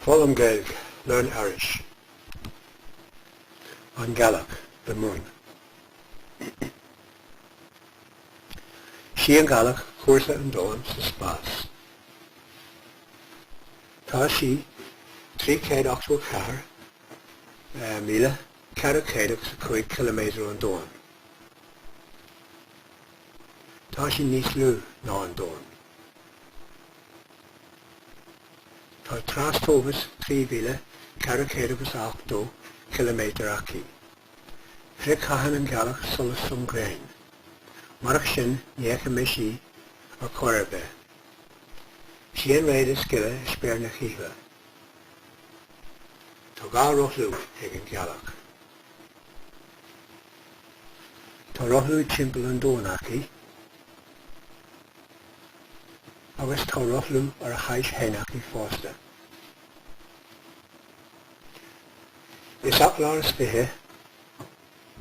Foghlaim Gaeilge, Learn Irish. An Ghealach, The Moon. Sí an Ghealach cúrsa an Domhain sa spás. Tá sí 384,405 ciliméadar ón Domhan. Tá sí níos lú ná an Domhan. Tá trastomhas 3,480 ciliméadar aici. Frithchaitheann an Ghealach solas ón nGrian. Murach sin ní fheicfimis í ar chor ar bith. Sí an réad is gile i spéir na hoíche. Tá 2 rothlú ag an Ghealach. Tá rothlú timpeall an Domhain aici. Agus tá rothlú ar a hais féin aici fosta. Is 8 lá is 20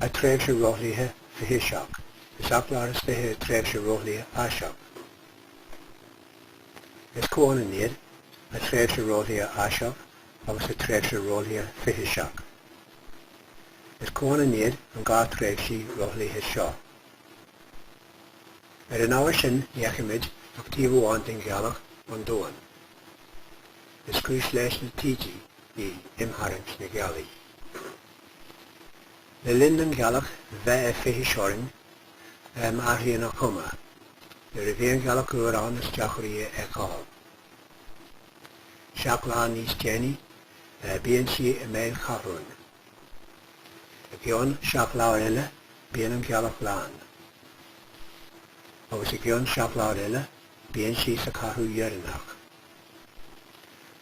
a tréimhse rothlaithe fithiseach. Is 8 lá is 20 a tréimhse rothlaithe aiseach. Is comhionann iad a tréimhse rothlaithe aiseach agus a tréimhse rothlaithe fithiseach. Is comhionann iad an 2 tréimhsí rothlaithe seo. Ar an ábhar sin ní fheicimid ach taobh amháin den ghealach, an Domhan. Is cúis leis na taoidí í imtharraingt na gealaí. Le linn don ghealach bheith ag fithis orainn, athraíonn a cuma. Nuair a bhíonn gealach úr ann is deacair í a fheiceáil. Seacht lá níos déanaí bíonn sí i mbéal chathúin. I gcionn 7 lá eile bíonn an ghealach lán. Agus i gcionn 7 lá eile bíonn sí sa cheathrú dheireanach.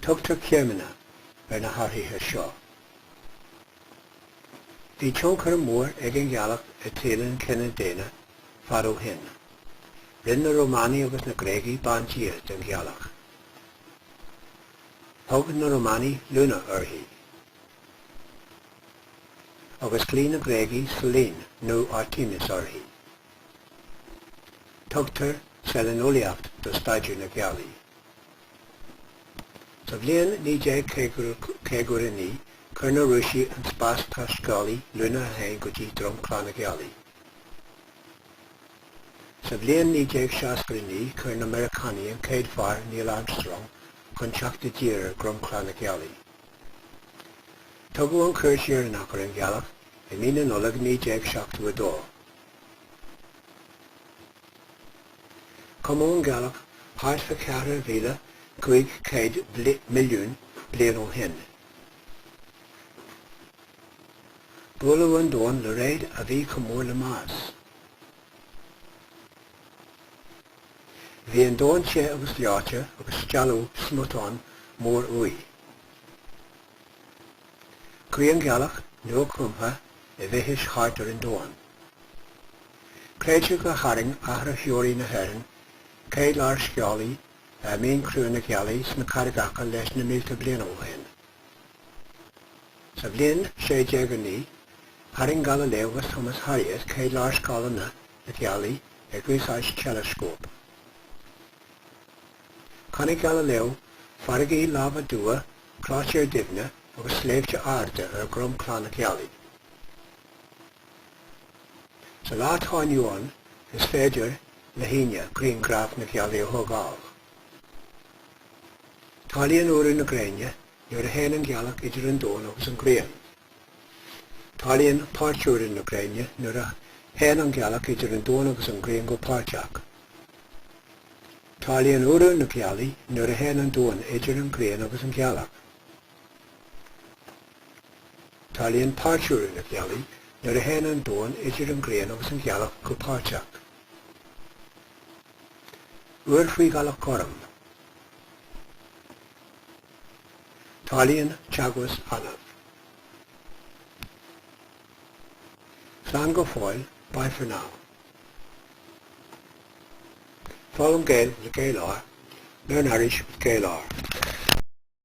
Tugtar céimeanna ar na hathruithe seo. Bhí tionchar mór ag an ghealach i tsaol an chine daonna fad ó shin. Rinne na Rómánaigh agus na Gréagaigh bandia den ghealach. Thug na Rómánaigh Luna uirthi. Agus ghlaoigh na Gréagaigh Selene nó Artemis uirthi. Tugtar seilineolaíocht do staidéar na gealaí. Sa bhliain 1959 chuir na Rúisigh an spástaiscéalaí Luna 1 go dtí dromchla na gealaí. Sa bhliain 1969 chuir na Meiriceánaigh an chéad fear, Neil Armstrong, chun teacht i dtír ar dhromchla na gealaí. Tugadh an chuairt dheireanach ar an ghealach i mí na Nollag 1972. Cumadh an ghealach thart fá 4,500 milliún bliain ó shin. Buaileadh an Domhan le réad a bhí chomh mór le Mars. Bhí an Domhan te agus leáite agus stealladh smután mór uaidh. Chuaigh an ghealach nua-chumtha i bhfithis thart ar an Domhan. Creidtear gur tharraing athraitheoirí na hÉireann chéad léarscáil mhionchruinn na gealaí sna carraigeacha leis na mílte bliain ó shin. Sa bhliain 1609, tharraing Galileo agus Thomas Harriot chéad léarscáileanna na gealaí ag úsáid teileascóip. Chonaic Galileo farraigí láibe dubha, cráitéir doimhne agus sléibhte arda ar dhromchla na gealaí. Sa lá atá inniu ann, is féidir le héinne grianghraf na gealaí a thógáil. Tarlaíonn úrú na gréine nuair a théann an ghealach idir an Domhan agus an Ghrian. Tarlaíonn páirtúrú na gréine nuair a théann an ghealach idir an Domhan agus an Ghrian go páirteach. Tarlaíonn úrú na gealaí nuair a théann an Domhan idir an Ghrian agus an ghealach. Tarlaíonn páirtúrú na gealaí nuair a théann an Domhan idir an Ghrian agus an ghealach go páirteach. Uair faoi ghealach ghorm. Tarlaíonn teagmhas annamh. Slán go fóill, bye for now. Foghlaim Gaeilge le Gael-R, Learn Irish with Gael-R.